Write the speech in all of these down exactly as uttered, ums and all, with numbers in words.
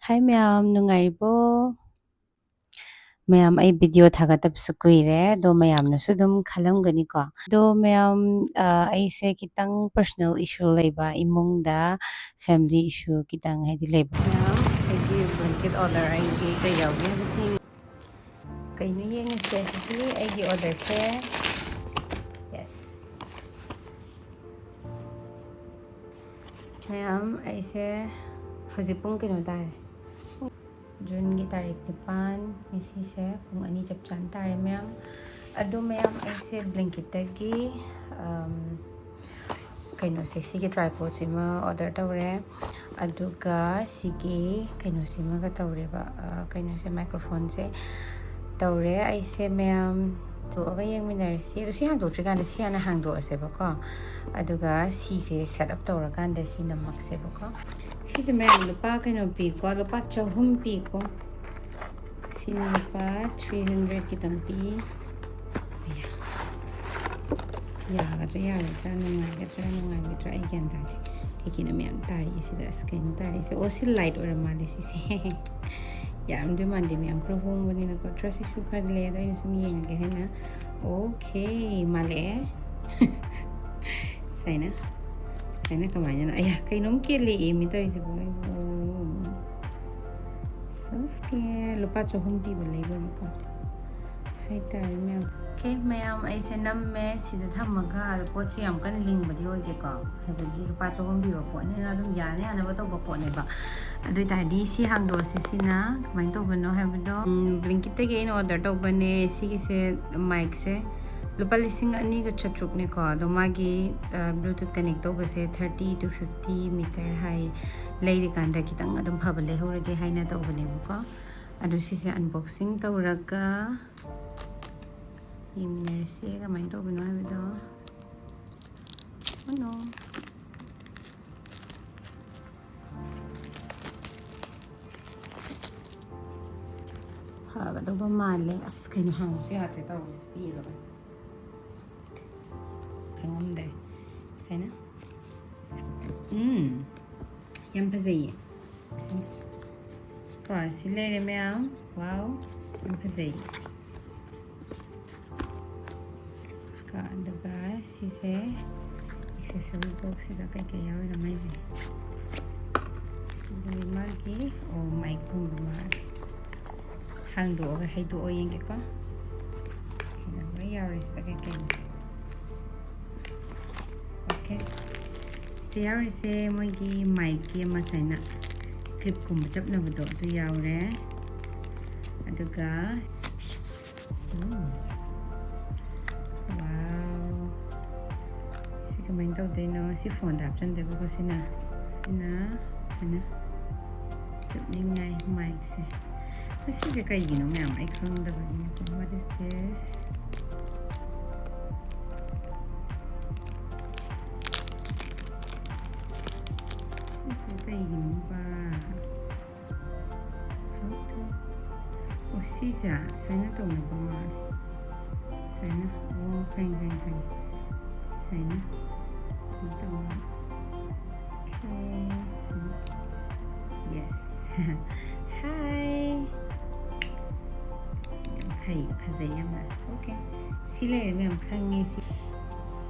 Hi ꯃꯌꯥꯝ, ꯅꯨꯡꯉꯥꯏꯔꯤꯕꯣ? ꯃꯌꯥꯝ, ꯑꯩ video ꯊꯥꯒꯠꯇꯕꯁꯨ ꯀꯨꯏꯔꯦ, ꯑꯗꯣ ꯃꯌꯥꯝꯅꯁꯨ ꯑꯗꯨꯝ ꯈꯜꯂꯝꯒꯅꯤꯀꯣ꯫ ꯑꯗꯣ ꯃꯌꯥꯝ, ꯑ, ꯑꯩꯁꯦ ꯈꯤꯇꯪ personal issue ꯂꯩꯕ, ꯏꯃꯨꯡꯗ family issue ꯈꯤꯇꯪ ꯍꯥꯏꯗꯤ ꯂꯩꯕ꯫ ꯃꯌꯥꯝ, ꯑꯩꯒꯤ blanket order ꯑꯩꯒꯤ ꯀꯩ ꯌꯥꯎꯒꯦ ꯍꯥꯏꯕꯁꯤ ꯀꯩꯅꯣ ꯌꯦꯡꯉꯁꯦ꯫ ꯁꯤ ꯑꯩꯒꯤ orderꯁꯦ꯫ Yes꯫ ꯃꯌꯥꯝ, ꯑꯩꯁꯦ ꯍꯧꯖꯤꯛ ꯄꯨꯡ ꯀꯩꯅꯣ ꯇꯥꯔꯦ, Juneꯒꯤ ꯇꯥꯔꯤꯛ ꯅꯤꯄꯥꯟ, ꯉꯁꯤꯁꯦ ꯄꯨꯡ ꯑꯅꯤ ꯆꯞ ꯆꯥꯅ ꯇꯥꯔꯦ ꯃꯌꯥꯝ꯫ ꯑꯗꯣ ꯃꯌꯥꯝ, ꯑꯩꯁꯦ Blinkitꯇꯒꯤ, ꯑꯝ, ꯀꯩꯅꯣꯁꯦ, ꯁꯤꯒꯤ tripodꯁꯤꯃ order ꯇꯧꯔꯦ, ꯑꯗꯨꯒ ꯁꯤꯒꯤ ꯀꯩꯅꯣꯁꯤꯃꯒ ꯇꯧꯔꯦꯕ, ꯑ, ꯀꯩꯅꯣꯁꯦ, microphoneꯁꯦ ꯇꯧꯔꯦ꯫ ꯑꯩꯁꯦ ꯃꯌꯥꯝ ꯊꯣꯛꯑꯒ ꯌꯦꯡꯃꯤꯟꯅꯔꯁꯤ꯫ ꯑꯗꯣ ꯁꯤ ꯍꯥꯡꯗꯣꯛꯇ꯭ꯔꯤꯀꯥꯟꯗ ꯁꯤ ꯍꯥꯟꯅ ꯍꯥꯡꯗꯣꯛꯑꯁꯦꯕꯀꯣ, ꯑꯗꯨꯒ ꯁꯤꯁꯦ set up ꯇꯧꯔꯀꯥꯟꯗ ꯁꯤ ꯅꯝꯃꯛꯁꯦꯕꯀꯣ꯫ ꯁꯤꯁꯦ ꯃꯌꯥꯝ ꯂꯨꯄꯥ ꯀꯩꯅꯣ ꯄꯤꯀꯣ, ꯂꯨꯄꯥ ꯆꯍꯨꯝ ꯄꯤꯀꯣ꯫ ꯁꯤꯅ ꯂꯨꯄꯥ three hundred ꯈꯤꯇꯪ ꯄꯤ꯫ ꯑꯌꯥ꯫ ꯌꯥꯒꯗ꯭ꯔꯥ ꯌꯥꯔꯣꯏꯗ꯭ꯔꯥ, ꯅꯨꯡꯉꯥꯏꯒꯗ꯭ꯔꯥ ꯅꯨꯡꯉꯥꯏꯔꯣꯏꯗ꯭ꯔꯥ, ꯑꯩ ꯒ꯭ꯌꯥꯟ ꯇꯥꯗꯦ꯫ ꯀꯩ ꯀꯩꯅꯣ ꯃꯌꯥꯝ ꯇꯥꯔꯤꯌꯦ ꯁꯤꯗ꯫ ꯑꯁ, ꯀꯩꯅꯣ ꯇꯥꯔꯤꯁꯦ? ꯑꯣ, ꯁꯤ light ꯑꯣꯏꯔ ꯃꯥꯜꯂꯦ ꯁꯤꯁꯦ꯫ ꯌꯥꯔꯝꯗꯣꯏ ꯃꯥꯟꯗꯦ ꯃꯌꯥꯝ, ꯈꯔ ꯍꯣꯡꯕꯅꯤꯅꯀꯣ꯫ Trust issue ꯈꯔꯗꯤ ꯂꯩ, ꯑꯗꯣ ꯑꯩꯅ ꯁꯨꯝ ꯌꯦꯡꯉꯒꯦ ꯍꯥꯏꯅ꯫ Okay, ꯃꯥꯜꯂꯛꯑꯦ꯫ ꯁꯥꯏꯅ, ꯁꯥꯏꯅ ꯀꯃꯥꯏꯅꯅꯣ? ꯑꯌꯥ, ꯀꯩꯅꯣꯝ ꯀꯦꯜꯂꯛꯑꯦ ꯃꯤ ꯇꯧꯔꯤꯁꯤꯕꯣ ꯑꯩꯕꯨ꯫ So scared. ꯂꯨꯄꯥ ꯆꯍꯨꯝ ꯄꯤꯕ ꯂꯩꯕꯅꯤꯀꯣ꯫ ꯍꯥꯏꯇꯥꯔꯦ ꯃꯌꯥꯝ꯫ Okay, ꯃꯌꯥꯝ, ꯑꯩꯁꯦ ꯅꯝꯃꯦ ꯁꯤꯗ ꯊꯝꯃꯒ꯫ ꯑꯗꯣ ꯄꯣꯠꯁꯦ ꯌꯥꯝ ꯀꯟꯅ ꯂꯤꯡꯕꯗꯤ ꯑꯣꯏꯗꯦꯀꯣ, ꯍꯥꯏꯕꯗꯤ ꯂꯨꯄꯥ ꯆꯍꯨꯝ ꯄꯤꯕ ꯄꯣꯠꯅꯤꯅ ꯑꯗꯨꯝ ꯌꯥꯅ ꯌꯥꯅꯕ ꯇꯧꯕ ꯄꯣꯠꯅꯦꯕ꯫ ꯑꯗꯨ ꯑꯣꯏ ꯇꯥꯔꯗꯤ ꯁꯤ ꯍꯥꯡꯗꯣꯛꯑꯁꯦ꯫ ꯁꯤꯅ ꯀꯃꯥꯏꯅ ꯇꯧꯕꯅꯣ ꯍꯥꯏꯕꯗꯣ, ꯎꯝ, Blinkitꯇꯒꯤ ꯑꯩꯅ order ꯇꯧꯕꯅꯦ꯫ ꯁꯤꯒꯤꯁꯦ, micꯁꯦ ꯂꯨꯄꯥ ꯂꯤꯁꯤꯡ ꯑꯅꯤꯒ ꯆꯥꯇ꯭ꯔꯨꯛꯅꯦꯀꯣ꯫ ꯑꯗꯣ ꯃꯥꯒꯤ, ꯑ, Bluetooth connect ꯇꯧꯕꯁꯦ thirty to fifty meter ꯍꯥꯏ꯫ ꯂꯩꯔꯤꯀꯥꯟꯗ ꯈꯤꯇꯪ ꯑꯗꯨꯝ ꯐꯕ ꯂꯩꯍꯧꯔꯒꯦ ꯍꯥꯏꯅ ꯇꯧꯕꯅꯦꯕꯀꯣ꯫ ꯑꯗꯣ ꯁꯤꯁꯦ unboxing ꯇꯧꯔꯒ ꯌꯦꯡꯃꯤꯟꯅꯔꯁꯦ ꯀꯃꯥꯏꯅ ꯇꯧꯕꯅꯣ ꯍꯥꯏꯕꯗꯣ꯫ Oh no. ꯐꯒꯗꯧꯕ ꯃꯥꯜꯂꯦ꯫ ꯑꯁ, ꯀꯩꯅꯣ, ꯍꯥꯡꯕꯁꯨ ꯌꯥꯗ꯭ꯔꯦ ꯇꯧꯔꯤꯁꯦ, ꯄꯦꯜꯂꯕꯅꯦ꯫ ꯈꯪꯉꯝꯗ꯭ꯔꯦ꯫ ꯁꯨꯃꯥꯏꯅ꯫ ꯎꯝ, ꯌꯥꯝ ꯐꯖꯩꯌꯦ꯫ ꯁꯤ꯫ ꯀꯣ, ꯁꯤ ꯂꯩꯔꯦ ꯃꯌꯥꯝ꯫ Wow, ꯌꯥꯝ ꯐꯖꯩ꯫ ꯀꯣ, ꯑꯗꯨꯒ ꯁꯤꯁꯦ accessory boxꯁꯤꯗ ꯀꯩꯀꯩ ꯌꯥꯎꯔꯤꯅꯣ ꯃꯥꯏꯁꯦ꯫ ꯑꯗꯨꯗꯤ ꯃꯥꯒꯤ, ꯑꯣ, micꯒꯨꯝꯕ ꯃꯥꯜꯂꯦ꯫ ꯍꯥꯡꯗꯣꯛꯑꯒ ꯍꯩꯗꯣꯛꯑ ꯌꯦꯡꯒꯦꯀꯣ꯫ ꯀꯩꯅꯣ ꯂꯣꯏ ꯌꯥꯎꯔꯤꯁꯤꯗ ꯀꯩꯀꯩꯅꯣ꯫ Okay꯫ ꯁꯤꯗ ꯌꯥꯎꯔꯤꯁꯦ ꯃꯣꯏꯒꯤ micꯀꯤ ꯑꯃ ꯁꯨꯃꯥꯏꯅ clipꯀꯨꯝꯕ ꯆꯞꯅꯕꯗꯣ ꯑꯗꯨ ꯌꯥꯎꯔꯦ꯫ ꯑꯗꯨꯒ, ꯎꯝ, wow, ꯁꯤ ꯀꯃꯥꯏꯅ ꯇꯧꯗꯣꯏꯅꯣ? ꯁꯤ phoneꯗ ꯍꯥꯞꯆꯤꯟꯗꯣꯏꯕꯀꯣ ꯁꯤꯅ꯫ ꯁꯤꯅ ꯁꯨꯃꯥꯏꯅ ꯆꯞꯅꯤꯡꯉꯥꯏ micꯁꯦ꯫ ꯑꯗꯣ ꯁꯤꯁꯦ ꯀꯩꯒꯤꯅꯣ ꯃꯌꯥꯝ ꯑꯩ ꯈꯪꯗꯕꯒꯤꯅꯦꯀꯣ꯫ What is this? ꯁꯤꯁꯦ ꯀꯩꯒꯤꯅꯣꯕ? How to? ꯑꯣ, ꯁꯤꯁꯦ ꯁꯨꯃꯥꯏꯅ ꯇꯧꯅꯕ ꯃꯥꯜꯂꯦ꯫ ꯁꯨꯃꯥꯏꯅ꯫ ꯑꯣ, ꯈꯪꯉꯦ, ꯈꯪꯉꯦ, ꯈꯪꯉꯦ꯫ ꯁꯨꯃꯥꯏꯅ꯫ ꯁꯨꯃꯥꯏꯅ ꯇꯧꯅꯕ꯫ Okay꯫ Yes꯫ Hi꯫ ꯌꯥꯝ ꯐꯩ, ꯐꯖꯩ ꯌꯥꯝꯅ꯫ Okay꯫ ꯁꯤ ꯂꯩꯔꯦ ꯃꯌꯥꯝ, ꯈꯪꯉꯦ ꯁꯤ꯫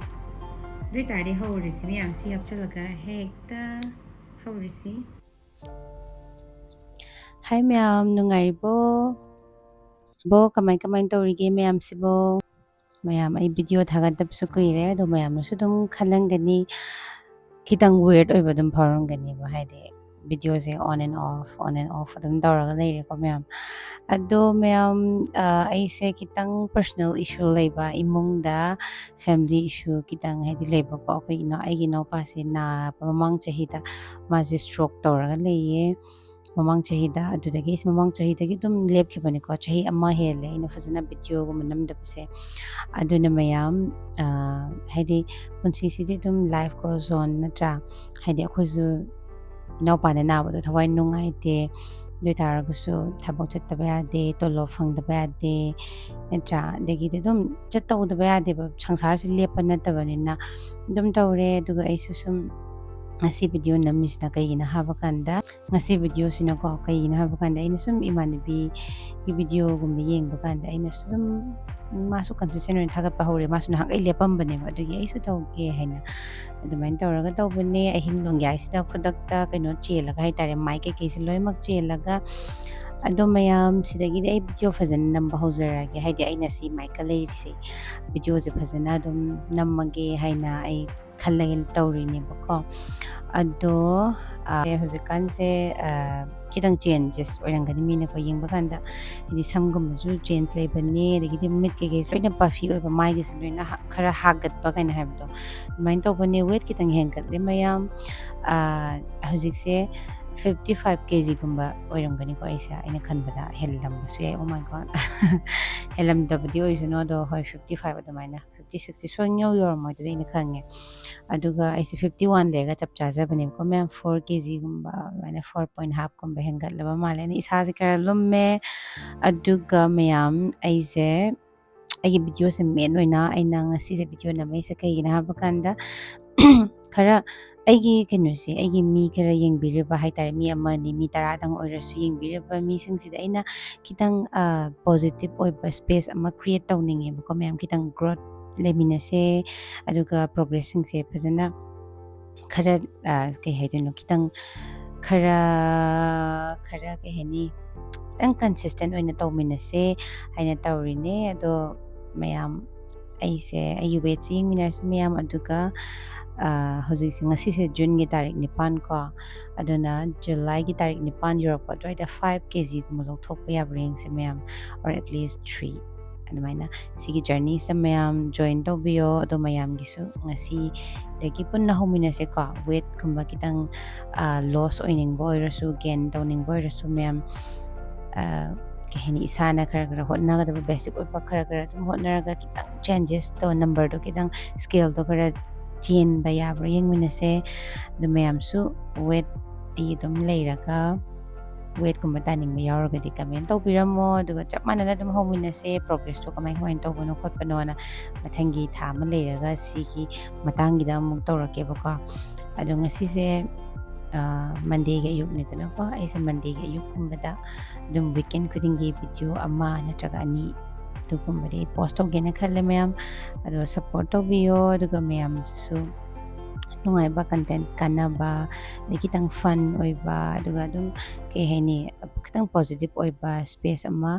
ꯑꯗꯨ ꯑꯣꯏꯇꯥꯔꯗꯤ ꯍꯧꯔꯁꯤ ꯃꯌꯥꯝ, ꯁꯤ ꯍꯥꯞꯆꯤꯜꯂꯒ ꯍꯦꯛꯇ ꯍꯧꯔꯁꯤ꯫ Hi ꯃꯌꯥꯝ, ꯅꯨꯡꯉꯥꯏꯔꯤꯕꯣ? ꯕꯣ, ꯀꯃꯥꯏ ꯀꯃꯥꯏ ꯇꯧꯔꯤꯒꯦ ꯃꯌꯥꯝꯁꯤꯕꯣ? ꯃꯌꯥꯝ, ꯑꯩ video ꯊꯥꯒꯠꯇꯕꯁꯨ ꯀꯨꯏꯔꯦ, ꯑꯗꯣ ꯃꯌꯥꯝꯅꯁꯨ ꯑꯗꯨꯝ ꯈꯜꯂꯝꯒꯅꯤ, ꯈꯤꯇꯪ weird ꯑꯣꯏꯕ ꯑꯗꯨꯝ ꯐꯥꯎꯔꯝꯒꯅꯦꯕ, ꯍꯥꯏꯗꯤ videoꯁꯦ on and off, on and off ꯑꯗꯨꯝ ꯇꯧꯔꯒ ꯂꯩꯔꯦꯀꯣ ꯃꯌꯥꯝ꯫ ꯑꯗꯣ ꯃꯌꯥꯝ, ꯑ, ꯑꯩꯁꯦ ꯈꯤꯇꯪ personal issue ꯂꯩꯕ, ꯏꯃꯨꯡꯗ family issue ꯈꯤꯇꯪ ꯍꯥꯏꯗꯤ ꯂꯩꯕꯀꯣ꯫ ꯑꯩꯈꯣꯏ ꯏꯅꯥꯎ-, ꯑꯩꯒꯤ ꯏꯅꯥꯎꯄꯥꯁꯦ ꯅꯥꯕ, ꯃꯃꯥꯡ ꯆꯍꯤꯗ ꯃꯥꯁꯦ stroke ꯇꯧꯔꯒ ꯂꯩꯌꯦ꯫ ꯃꯃꯥꯡ ꯆꯍꯤꯗ, ꯑꯗꯨꯗꯒꯤ ꯑꯩꯁꯦ ꯃꯃꯥꯡ ꯆꯍꯤꯗꯒꯤ ꯑꯗꯨꯝ ꯂꯦꯞꯈꯤꯕꯅꯤꯀꯣ, ꯆꯍꯤ ꯑꯃ ꯍꯦꯜꯂꯦ ꯑꯩꯅ ꯐꯖꯅ videoꯒꯨꯝꯕ ꯅꯝꯗꯕꯁꯦ꯫ ꯑꯗꯨꯅ ꯃꯌꯥꯝ, ꯑ, ꯍꯥꯏꯗꯤ ꯄꯨꯟꯁꯤꯁꯤꯗꯤ ꯑꯗꯨꯝ life goes on ꯅꯠꯇ꯭ꯔꯥ? ꯍꯥꯏꯗꯤ ꯑꯩꯈꯣꯏꯁꯨ ꯏꯅꯥꯎꯄꯥꯅ ꯅꯥꯕꯗꯣ ꯊꯋꯥꯏ ꯅꯨꯡꯉꯥꯏꯇꯦ, ꯑꯗꯨ ꯑꯣꯏ ꯇꯥꯔꯒꯁꯨ ꯊꯕꯛ ꯆꯠꯇꯕ ꯌꯥꯗꯦ, ꯇꯣꯂꯣꯞ ꯐꯪꯗꯕ ꯌꯥꯗꯦ ꯅꯠꯇ꯭ꯔꯥ? ꯑꯗꯒꯤꯗꯤ ꯑꯗꯨꯝ ꯆꯠꯇꯧꯗꯕ ꯌꯥꯗꯦꯕ, ꯁꯪꯁꯥꯔꯁꯤ ꯂꯦꯞꯄ ꯅꯠꯇꯕꯅꯤꯅ ꯑꯗꯨꯝ ꯇꯧꯔꯦ꯫ ꯑꯗꯨꯒ ꯑꯩꯁꯨ ꯁꯨꯝ ꯉꯁꯤ ꯚꯤꯗꯤꯑꯣ ꯅꯝꯃꯤꯁꯤꯅ ꯀꯩꯒꯤꯅꯣ ꯍꯥꯏꯕ ꯀꯥꯟꯗ, ꯉꯁꯤ ꯚꯤꯗꯤꯑꯣꯁꯤꯅꯀꯣ, ꯀꯩꯒꯤꯅꯣ ꯍꯥꯏꯕ ꯀꯥꯟꯗ, ꯑꯩꯅ ꯁꯨꯝ ꯏꯃꯥꯟꯅꯕꯤꯒꯤ ꯚꯤꯗꯤꯑꯣꯒꯨꯝꯕ ꯌꯦꯡꯕ ꯀꯥꯟꯗ, ꯑꯩꯅꯁꯨ ꯑꯗꯨꯝ, ꯃꯥꯁꯨ ꯀꯟꯁꯤꯁꯇꯦꯟ ꯑꯣꯏꯅ ꯊꯥꯒꯠꯄ ꯍꯧꯔꯦ꯫ ꯃꯥꯁꯨ ꯅꯍꯥꯟꯒꯩ ꯂꯦꯞꯄꯝꯕꯅꯦꯕ, ꯑꯗꯨꯒꯤ ꯑꯩꯁꯨ ꯇꯧꯒꯦ ꯍꯥꯏꯅ ꯑꯗꯨꯃꯥꯏꯅ ꯇꯧꯔꯒ ꯇꯧꯕꯅꯦ꯫ ꯑꯍꯤꯡ ꯅꯣꯡꯌꯥꯏꯁꯤꯗ ꯈꯨꯗꯛꯇ ꯀꯩꯅꯣ ꯆꯦꯜꯂꯒ ꯍꯥꯏꯇꯥꯔꯦ, ꯃꯥꯏꯛ ꯀꯩꯀꯩꯁꯦ ꯂꯣꯏꯅꯃꯛ ꯆꯦꯜꯂꯒ, ꯑꯗꯣ ꯃꯌꯥꯝ, ꯁꯤꯗꯒꯤꯗꯤ ꯑꯩ ꯚꯤꯗꯤꯑꯣ ꯐꯖꯅ ꯅꯝꯕ ꯍꯧꯖꯔꯛꯑꯒꯦ, ꯍꯥꯏꯗꯤ ꯑꯩꯅ ꯁꯤ ꯃꯥꯏꯛꯀ ꯂꯩꯔꯤꯁꯦ, ꯚꯤꯗꯤꯑꯣꯁꯦ ꯐꯖꯅ ꯑꯗꯨꯝ ꯅꯝꯃꯒꯦ ꯍꯥꯏꯅ ꯑꯩ ꯈꯜꯂꯒ ꯇꯧꯔꯤꯅꯦꯕꯀꯣ꯫ ꯑꯗꯣ, ꯑ, ꯍꯧꯖꯤꯛꯀꯥꯟꯁꯦ, ꯑ, ꯈꯤꯇꯪ ꯆꯦꯟꯖꯦꯁ ꯑꯣꯏꯔꯝꯒꯅꯤ, ꯃꯤꯅꯀꯣ ꯌꯦꯡꯕ ꯀꯥꯟꯗ, ꯍꯥꯏꯗꯤ ꯁꯝꯒꯨꯝꯕꯁꯨ ꯆꯦꯟꯖ ꯂꯩꯕꯅꯦ, ꯑꯗꯒꯤꯗꯤ ꯃꯤꯠ ꯀꯩꯀꯩꯁꯨ ꯂꯣꯏꯅ ꯄꯐꯤ ꯑꯣꯏꯕ, ꯃꯥꯏꯒꯤꯁꯦ ꯂꯣꯏꯅ ꯍꯥ-, ꯈꯔ ꯍꯥꯒꯠꯄ ꯀꯥꯏꯅ ꯍꯥꯏꯕꯗꯣ, ꯑꯗꯨꯃꯥꯏꯅ ꯇꯧꯕꯅꯦ꯫ ꯋꯦꯠ ꯈꯤꯇꯪ ꯍꯦꯟꯒꯠꯂꯦ ꯃꯌꯥꯝ꯫ ꯑ, ꯍꯧꯖꯤꯛꯁꯦ fifty five K G ꯒꯨꯝꯕ ꯑꯣꯏꯔꯝꯒꯅꯤꯀꯣ ꯑꯩꯁꯦ, ꯑꯩꯅ ꯈꯟꯕꯗ ꯍꯦꯜꯂꯝꯕꯁꯨ ꯌꯥꯏ꯫ Oh my God! ꯍꯦꯜꯂꯝꯗꯕꯗꯤ ꯑꯣꯏꯁꯅꯨ, ꯑꯗꯣ ꯍꯣꯏ, fifty five ꯑꯗꯨꯃꯥꯏꯅ, fifty six ꯁꯨꯡꯌꯧ ꯌꯧꯔꯝꯃꯣꯏ ꯑꯗꯨꯗꯤ ꯑꯩꯅ ꯈꯪꯉꯦ꯫ ꯑꯗꯨꯒ ꯑꯩꯁꯦ fifty one ꯂꯩꯔꯒ ꯆꯞ ꯆꯥꯖꯕꯅꯦꯕꯀꯣ ꯃꯌꯥꯝ, four K G ꯒꯨꯝꯕ, ꯑꯗꯨꯃꯥꯏꯅ four point half ꯀꯨꯝꯕ ꯍꯦꯟꯒꯠꯂꯕ ꯃꯥꯜꯂꯦ꯫ ꯑꯩꯅ ꯏꯁꯥꯁꯦ ꯈꯔ ꯂꯨꯝꯃꯦ꯫ ꯑꯗꯨꯒ ꯃꯌꯥꯝ, ꯑꯩꯁꯦ ꯑꯩꯒꯤ ꯚꯤꯗꯤꯑꯣꯁꯦ ꯃꯦꯟ ꯑꯣꯏꯅ ꯑꯩꯅ ꯉꯁꯤꯁꯦ ꯚꯤꯗꯤꯑꯣ ꯅꯝꯃꯛꯏꯁꯦ ꯀꯩꯒꯤꯅꯣ ꯍꯥꯏꯕ ꯀꯥꯟꯗ, ꯈꯔ ꯑꯩꯒꯤ ꯀꯩꯅꯣꯁꯦ, ꯑꯩꯒꯤ ꯃꯤ ꯈꯔ ꯌꯦꯡꯕꯤꯔꯤꯕ ꯍꯥꯏꯇꯥꯔꯦ, ꯃꯤ ꯑꯃ ꯑꯅꯤ, ꯃꯤ ꯇꯔꯥꯗꯪ ꯑꯣꯏꯔꯁꯨ ꯌꯦꯡꯕꯤꯔꯤꯕ ꯃꯤꯁꯤꯡꯁꯤꯗ ꯑꯩꯅ ꯈꯤꯇꯪ, ꯑ, positive ꯑꯣꯏꯕ space ꯑꯃ create ꯇꯧꯅꯤꯡꯉꯦꯕꯀꯣ ꯃꯌꯥꯝ꯫ ꯈꯤꯇꯪ growth ꯂꯩꯃꯤꯟꯅꯁꯦ, ꯑꯗꯨꯒ progressꯁꯤꯡꯁꯦ ꯐꯖꯅ ꯈꯔ, ꯑ, ꯀꯩ ꯍꯥꯏꯗꯣꯏꯅꯣ, ꯈꯤꯇꯪ ꯈꯔ, ꯈꯔ ꯀꯩ ꯍꯥꯏꯅꯤ, ꯈꯤꯇꯪ consistent ꯑꯣꯏꯅ ꯇꯧꯃꯤꯟꯅꯁꯦ ꯍꯥꯏꯅ ꯇꯧꯔꯤꯅꯦ꯫ ꯑꯗꯣ ꯃꯌꯥꯝ, ꯑꯩꯁꯦ, ꯑꯩꯒꯤ weightꯁꯦ ꯌꯦꯡꯃꯤꯟꯅꯔꯁꯤ ꯃꯌꯥꯝ꯫ ꯑꯗꯨꯒ, ꯑ, ꯍꯧꯖꯤꯛꯁꯦ, ꯉꯁꯤꯁꯦ Juneꯒꯤ ꯇꯥꯔꯤꯛ ꯅꯤꯄꯥꯟ ꯀꯣ, ꯑꯗꯨꯅ Julyꯒꯤ ꯇꯥꯔꯤꯛ ꯅꯤꯄꯥꯟ ꯌꯧꯔꯛꯄ ꯑꯗꯨꯋꯥꯏꯗ five KGꯒꯨꯝꯕ ꯂꯧꯊꯣꯛꯄ ꯌꯥꯕ꯭ꯔꯥ ꯌꯦꯡꯁꯦ ꯃꯌꯥꯝ, or at least three꯫ ꯑꯗꯨꯃꯥꯏꯅ ꯁꯤꯒꯤ journeyꯁꯦ ꯃꯌꯥꯝ join ꯇꯧꯕꯤꯌꯣ꯫ ꯑꯗꯣ ꯃꯌꯥꯝꯒꯤꯁꯨ ꯉꯁꯤꯗꯒꯤ ꯄꯨꯟꯅ ꯍꯧꯃꯤꯟꯅꯁꯦꯀꯣ꯫ Weightꯀꯨꯝꯕ ꯈꯤꯇꯪ, ꯑ, loss ꯑꯣꯏꯅꯤꯡꯕ ꯑꯣꯏꯔꯁꯨ, gain ꯇꯧꯅꯤꯡꯕ ꯑꯣꯏꯔꯁꯨ ꯃꯌꯥꯝ, ꯑ, ꯀꯩ ꯍꯥꯏꯅꯤ, ꯏꯁꯥꯅ ꯈꯔ ꯈꯔ ꯍꯣꯠꯅꯒꯗꯕ, basic ꯑꯣꯏꯕ ꯈꯔ ꯈꯔ ꯑꯗꯨꯝ ꯍꯣꯠꯅꯔꯒ ꯈꯤꯇꯪ changesꯇꯣ, numberꯗꯣ ꯈꯤꯇꯪ, scaleꯗꯣ ꯈꯔ ꯆꯦꯟꯕ ꯌꯥꯕ꯭ꯔꯥ ꯌꯦꯡꯃꯤꯟꯅꯁꯦ꯫ ꯑꯗꯨ ꯃꯌꯥꯝꯁꯨ weightꯇꯤ ꯑꯗꯨꯝ ꯂꯩꯔꯒ, weightꯀꯨꯝꯕ ꯇꯥꯅꯤꯡꯕ ꯌꯥꯎꯔꯒꯗꯤ comment ꯇꯧꯕꯤꯔꯝꯃꯣ꯫ ꯑꯗꯨꯒ ꯆꯞ ꯃꯥꯟꯅꯅ ꯑꯗꯨꯝ ꯍꯧꯃꯤꯟꯅꯁꯦ꯫ Progressꯇꯣ ꯀꯃꯥꯏ ꯀꯃꯥꯏꯅ ꯇꯧꯕꯅꯣ ꯈꯣꯠꯄꯅꯣꯅ ꯃꯊꯪꯒꯤ ꯊꯥ ꯑꯃ ꯂꯩꯔꯒ ꯁꯤꯒꯤ ꯃꯇꯥꯡꯒꯤꯗ ꯑꯃꯨꯛ ꯇꯧꯔꯛꯀꯦꯕꯀꯣ꯫ ꯑꯗꯣ ꯉꯁꯤꯁꯦ ꯃꯟꯗꯦꯒꯤ ꯑꯌꯨꯛꯅꯤꯗꯅꯀꯣ, ꯑꯩꯁꯦ ꯃꯟꯗꯦꯒꯤ ꯑꯌꯨꯛꯀꯨꯝꯕꯗ ꯑꯗꯨꯝ ꯋꯤꯀꯦꯟ ꯈꯨꯗꯤꯡꯒꯤ ꯚꯤꯗꯤꯑꯣ ꯑꯃ ꯅꯠꯇ꯭ꯔꯒ ꯑꯅꯤ ꯑꯗꯨꯒꯨꯝꯕꯗꯤ ꯑꯩ ꯄꯣꯁ ꯇꯧꯒꯦꯅ ꯈꯜꯂꯦ ꯃꯌꯥꯝ꯫ ꯑꯗꯣ ꯁꯞꯄꯣꯔꯠ ꯇꯧꯕꯤꯌꯣ, ꯑꯗꯨꯒ ꯃꯌꯥꯝꯗꯨꯁꯨ ꯅꯨꯡꯉꯥꯏꯕ ꯀꯟꯇꯦꯟ, ꯀꯥꯟꯅꯕ, ꯑꯗꯩ ꯈꯤꯇꯪ ꯐꯟ ꯑꯣꯏꯕ, ꯑꯗꯨꯒ ꯑꯗꯨꯝ ꯀꯩ ꯍꯥꯏꯅꯤ, ꯈꯤꯇꯪ ꯄꯣꯖꯤꯇꯤꯚ ꯑꯣꯏꯕ ꯁ꯭ꯄꯦꯁ ꯑꯃ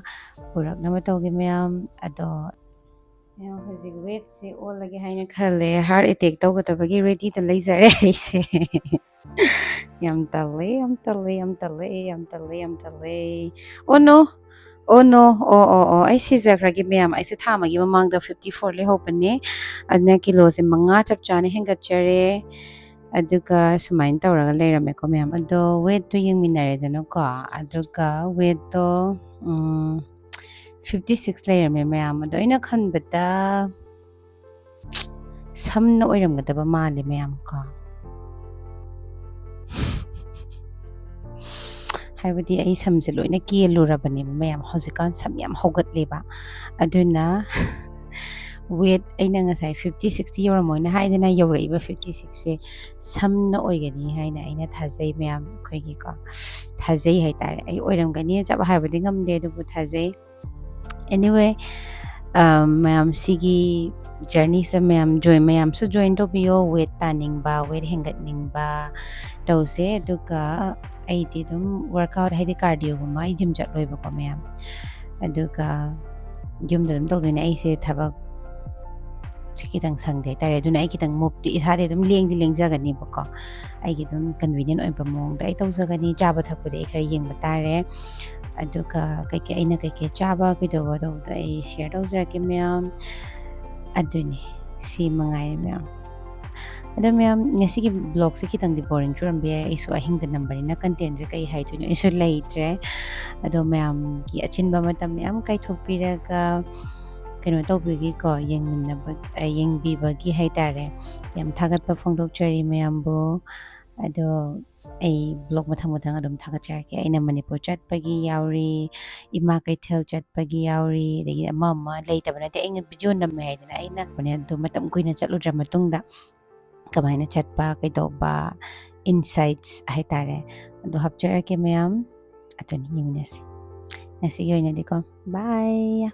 ꯄꯨꯔꯛꯅꯕ ꯇꯧꯒꯦ ꯃꯌꯥꯝ꯫ ꯑꯗꯣ ꯃꯌꯥꯝ, ꯍꯧꯖꯤꯛ ꯋꯦꯠꯁꯦ ꯑꯣꯜꯂꯒꯦ ꯍꯥꯏꯅ ꯈꯜꯂꯦ꯫ ꯍꯥꯔꯠ ꯑꯦꯇꯦꯛ ꯇꯧꯒꯗꯕꯒꯤ ꯔꯦꯗꯤꯗ ꯂꯩꯖꯔꯦ ꯑꯩꯁꯦ꯫ ꯌꯥꯝ ꯇꯜꯂꯦ, ꯌꯥꯝ ꯇꯜꯂꯦ, ꯌꯥꯝ ꯇꯜꯂꯦ, ꯌꯥꯝ ꯇꯜꯂꯦ, ꯌꯥꯝ ꯇꯜꯂꯦ꯫ ꯑꯣ ꯅꯣ! ꯑꯣ ꯅꯣ! ꯑꯣ, ꯑꯣ, ꯑꯣ, ꯑꯩ ꯁꯤꯖꯈ꯭ꯔꯒꯦ ꯃꯌꯥꯝ꯫ ꯑꯩꯁꯦ ꯊꯥ ꯑꯃꯒꯤ ꯃꯃꯥꯡꯗ ꯐꯤꯐꯇꯤ ꯐꯣꯔ ꯂꯩꯍꯧꯕꯅꯦ꯫ ꯑꯗꯨꯅ ꯀꯤꯂꯣꯁꯦ ꯃꯉꯥ ꯆꯞ ꯆꯥꯅ ꯍꯦꯟꯒꯠꯆꯔꯦ꯫ ꯑꯗꯨꯒ ꯁꯨꯃꯥꯏꯅ ꯇꯧꯔꯒ ꯂꯩꯔꯝꯃꯦꯀꯣ ꯃꯌꯥꯝ꯫ ꯑꯗꯣ ꯋꯦꯠꯇꯨ ꯌꯦꯡꯃꯤꯟꯅꯔꯦꯗꯅꯀꯣ꯫ ꯑꯗꯨꯒ ꯋꯦꯠꯇꯣ, ꯎꯝ, ꯐꯤꯐꯇꯤ ꯁꯤꯛꯁ ꯂꯩꯔꯝꯃꯦ ꯃꯌꯥꯝ꯫ ꯑꯗꯣ ꯑꯩꯅ ꯈꯟꯕꯗ ꯁꯝꯅ ꯑꯣꯏꯔꯝꯒꯗꯕ ꯃꯥꯜꯂꯦ ꯃꯌꯥꯝ ꯀꯣ꯫ ꯍꯥꯏꯕꯗꯤ ꯑꯩ ꯁꯝꯁꯦ ꯂꯣꯏꯅ ꯀꯦꯜꯂꯨꯔꯕꯅꯦꯕ ꯃꯌꯥꯝ꯫ ꯍꯧꯖꯤꯛꯀꯥꯟ ꯁꯝ ꯌꯥꯝ ꯍꯧꯒꯠꯂꯦꯕ꯫ ꯑꯗꯨꯅ ꯋꯦꯠ ꯑꯩꯅ ꯉꯁꯥꯏ ꯐꯤꯐꯇꯤ ꯁꯤꯛꯁꯇꯤ ꯌꯧꯔꯝꯃꯣꯏꯅ ꯍꯥꯏꯗꯅ, ꯌꯧꯔꯛꯏꯕ ꯐꯤꯐꯇꯤ ꯁꯤꯛꯁꯁꯦ ꯁꯝꯅ ꯑꯣꯏꯒꯅꯤ ꯍꯥꯏꯅ ꯑꯩꯅ ꯊꯥꯖꯩ ꯃꯌꯥꯝ꯫ ꯑꯩꯈꯣꯏꯒꯤꯀꯣ, ꯊꯥꯖꯩ ꯍꯥꯏꯇꯥꯔꯦ꯫ ꯑꯩ ꯑꯣꯏꯔꯝꯒꯅꯤ ꯆꯞ ꯍꯥꯏꯕꯗꯤ ꯉꯝꯗꯦ, ꯑꯗꯨꯕꯨ ꯊꯥꯖꯩ꯫ Anyway, ꯃꯌꯥꯝ ꯁꯤꯒꯤ ꯖꯔꯅꯤꯁꯦ ꯃꯌꯥꯝ ꯖꯣꯏꯟ, ꯃꯌꯥꯝꯁꯨ ꯖꯣꯏꯟ ꯇꯧꯕꯤꯌꯣ꯫ ꯋꯦꯠ ꯇꯥꯅꯤꯡꯕ, ꯋꯦꯠ ꯍꯦꯟꯒꯠꯅꯤꯡꯕ ꯇꯧꯁꯦ꯫ ꯑꯗꯨꯒ ꯑꯩꯗꯤ ꯑꯗꯨꯝ ꯋꯥꯔꯛꯑꯥꯎꯠ, ꯍꯥꯏꯗꯤ ꯀꯥꯔꯗꯤꯑꯣꯒꯨꯝꯕ, ꯑꯩ ꯖꯤꯝ ꯆꯠꯂꯣꯏꯕꯀꯣ ꯃꯌꯥꯝ꯫ ꯑꯗꯨꯒ ꯌꯨꯝꯗ ꯑꯗꯨꯝ ꯇꯧꯗꯣꯏꯅꯦ꯫ ꯑꯩꯁꯦ ꯊꯕꯛ ꯁꯤ ꯈꯤꯇꯪ ꯁꯪꯗꯦ ꯍꯥꯏꯇꯥꯔꯦ꯫ ꯑꯗꯨꯅ ꯑꯩ ꯈꯤꯇꯪ ꯃꯨꯞꯇꯤ ꯏꯁꯥꯗꯤ ꯑꯗꯨꯝ ꯂꯦꯡꯗꯤ ꯂꯦꯡꯖꯒꯅꯤꯕꯀꯣ꯫ ꯑꯩꯒꯤ ꯑꯗꯨꯝ ꯀꯟꯚꯤꯅꯤꯌꯦꯟ ꯑꯣꯏꯕ ꯃꯑꯣꯡꯗ ꯑꯩ ꯇꯧꯖꯒꯅꯤ꯫ ꯆꯥꯕ ꯊꯛꯄꯗꯤ ꯑꯩ ꯈꯔ ꯌꯦꯡꯕ ꯇꯥꯔꯦ꯫ ꯑꯗꯨꯒ ꯀꯩꯀꯩ, ꯑꯩꯅ ꯀꯩꯀꯩ ꯆꯥꯕ, ꯀꯩꯗꯧꯕ ꯇꯧꯕꯗꯣ ꯑꯩ ꯁꯤꯌꯔ ꯇꯧꯖꯔꯛꯀꯦ ꯃꯌꯥꯝ꯫ ꯑꯗꯨꯅꯤ, ꯁꯤ ꯃꯉꯥꯏꯔꯦ ꯃꯌꯥꯝ꯫ ꯑꯗꯣ ꯃꯌꯥꯝ, ꯉꯁꯤꯒꯤ ꯕ꯭ꯂꯣꯒꯁꯦ ꯈꯤꯇꯪꯗꯤ ꯕꯣꯔꯤꯡ ꯆꯨꯔꯝꯕ ꯌꯥꯏ꯫ ꯑꯩꯁꯨ ꯑꯍꯤꯡꯗ ꯅꯝꯕꯅꯤꯅ ꯀꯟꯇꯦꯟꯁꯦ ꯀꯩ ꯍꯥꯏꯗꯣꯏꯅꯣ ꯑꯩꯁꯨ ꯂꯩꯇ꯭ꯔꯦ꯫ ꯑꯗꯣ ꯃꯌꯥꯝꯒꯤ ꯑꯆꯤꯟꯕ ꯃꯇꯝ ꯃꯌꯥꯝ ꯀꯥꯏꯊꯣꯛꯄꯤꯔꯒ ꯀꯩꯅꯣ ꯇꯧꯕꯤꯒꯤꯀꯣ, ꯌꯦꯡꯃꯤꯟꯅꯕ, ꯑ, ꯌꯦꯡꯕꯤꯕꯒꯤ ꯍꯥꯏꯇꯥꯔꯦ, ꯌꯥꯝ ꯊꯥꯒꯠꯄ ꯐꯣꯡꯗꯣꯛꯆꯔꯤ ꯃꯌꯥꯝꯕꯨ꯫ ꯑꯗꯣ ꯑꯩ ꯕ꯭ꯂꯣꯒ ꯃꯊꯪ ꯃꯊꯪ ꯑꯗꯨꯝ ꯊꯥꯒꯠꯆꯔꯛꯀꯦ꯫ ꯑꯩꯅ ꯃꯅꯤꯄꯨꯔ ꯆꯠꯄꯒꯤ ꯌꯥꯎꯔꯤ, ꯏꯃꯥ ꯀꯩꯊꯦꯜ ꯆꯠꯄꯒꯤ ꯌꯥꯎꯔꯤ, ꯑꯗꯒꯤ ꯑꯃ ꯑꯃ ꯂꯩꯇꯕ ꯅꯠꯇꯦ꯫ ꯑꯩꯅ ꯚꯤꯗꯤꯑꯣ ꯅꯝꯃꯦ ꯍꯥꯏꯗꯅ ꯑꯩꯅ, ꯑꯗꯨ ꯃꯇꯝ ꯀꯨꯏꯅ ꯆꯠꯂꯨꯗ꯭ꯔ ꯃꯇꯨꯡꯗ ꯀꯃꯥꯏꯅ ꯆꯠꯄ, ꯀꯩꯗꯧꯕ, insights ꯍꯥꯏꯇꯥꯔꯦ, ꯑꯗꯨ ꯍꯥꯞꯆꯔꯛꯀꯦ ꯃꯌꯥꯝ꯫ ꯑꯗꯨꯅꯤ, ꯌꯦꯡꯃꯤꯟꯅꯁꯤ꯫ ꯉꯁꯤꯒꯤ ꯑꯣꯏꯅꯗꯤꯀꯣ, bye꯫